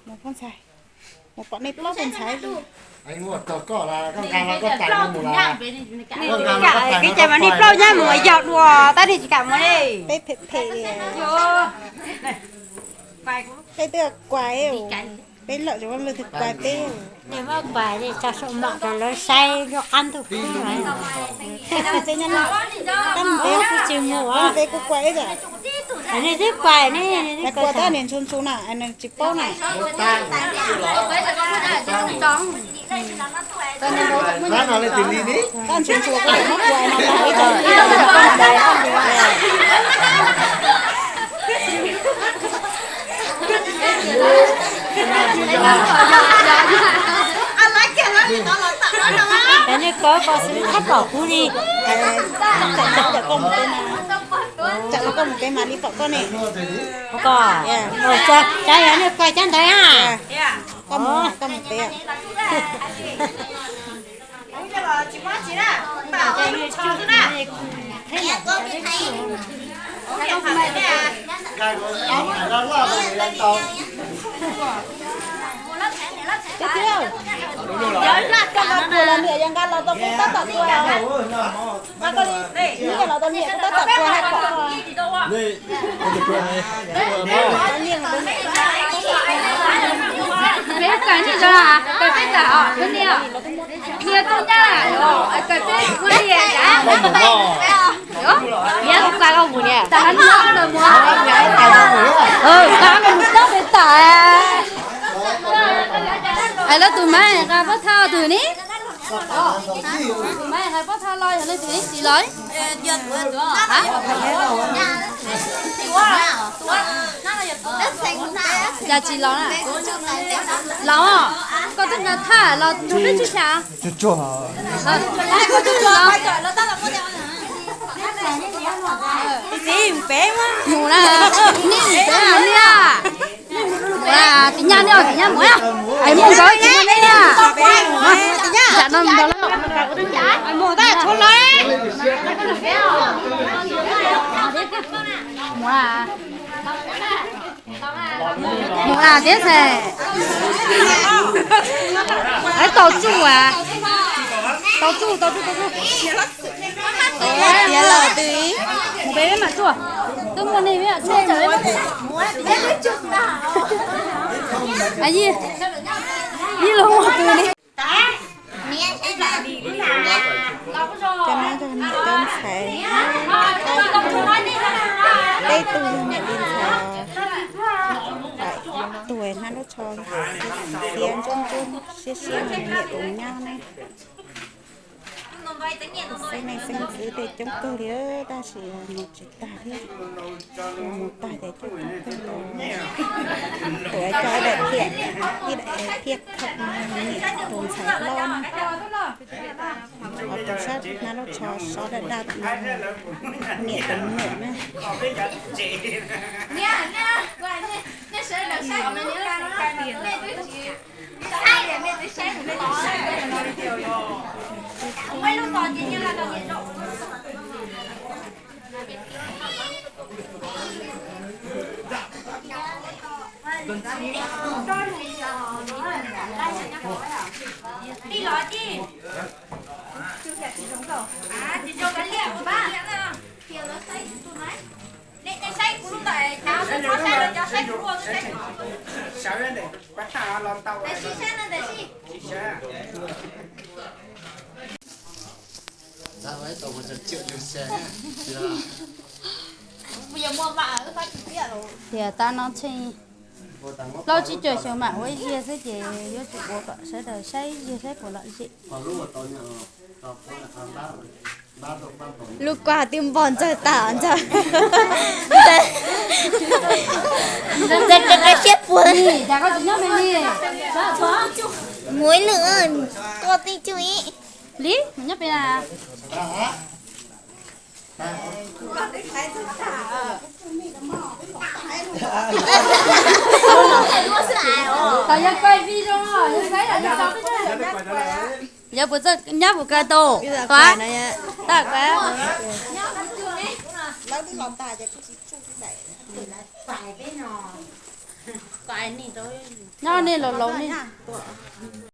Mus phooj ntxhais, mus pom nej plaub tus ntxhais. Koj nkag los koj tais no mus los, koj nkag los koj tais no, koj tais mas nej plaub nyab mus yog dua tab nej tsis kam mus li. Peb phem phem li. Peb twb kuais, peb lawm zoo li twg kuais peb. Nej muab kuais li tso saum mom rau lawv saib lub qab ntug kub no. Koj mus peb, koj mus peb kuv kuais ib yam. Nej twb kuais ne, kuais tab niag ntxhua ntxhua na, nws tsis paub na. Koj ntxhua ntxhua koj muab kuais no, ib tug ib tug koj mus peb. Ces nej koj koj xwb thab pom kuv li. Tsam no koj mus peb mam li pom koj ne. Koj, cas yog nej kuais cov ntawd a? Koj mus, koj mus peb. Cov tij, koj los tus los niam yog nkag los tau kuv tab tom tua. Nkag los tau niam kuv tab tom tua hais kom. Peb kawm niag zoo, kawm peb kawm os, niag niag tub ncaj, kawm peb kuv niag yam. Niam kuv kuais koj mus niam. Kuais koj mus txog peb tam. Hais lawv tus maiv nqa pob thawj twg ni? Tus maiv nqa pob thawj los yog leej twg ni tsis los? Cas tsis los na? Los, koj twb nqa thaj los nrog peb tsuj xyas. Mus na, nej mus pem na, nej a. Mus na, tiv nyab nej os, tiv nyab mus na. Es mus nkawd tiv nyab nej na. Tsam no mus nkawd lawm. Mus na. Mus na, tiab se. Tau tsuj a. Tau tsuj, tau tsuj, tau tsuj. Tiav los twg? Mus pem peb mam tsuj. Twb muaj nej peb mam tsuj. Yij, yij los mus twg li. Cov no yog niam cov ntxhais, peb tug yog niam li ntxhais, tus hnab lub tsho xiav ntsuab ntsuab siab siab no niam tus nyab ne. Xeeb neej xeeb ntxwv tej coob kawg li tab sis mus tsis tag thiab. Mus tag ces coob kawg li. Thaum coj ib daim phiaj, ib daim phiaj khawm niam tus ntxhais hlob na. Ho tus sab hnab lub tsho sov daj daj no niam tus muam na. Tias tab no tsheej plaub tsib caug xyoo mam ua ib zaug xwb ces yuav tsum ua kom sawv daws saib ib zaug saib puas lom zem. Lub kua twb npog ntxawg tas ntxawg, ntxawg rau siab puas. Muaj ib lwm tuaj tib cuj ib. Li nyob pem na. Yog puas txawj nyab puas kaw tau? Tab kaw. Nyob nej laus laus nej tuaj.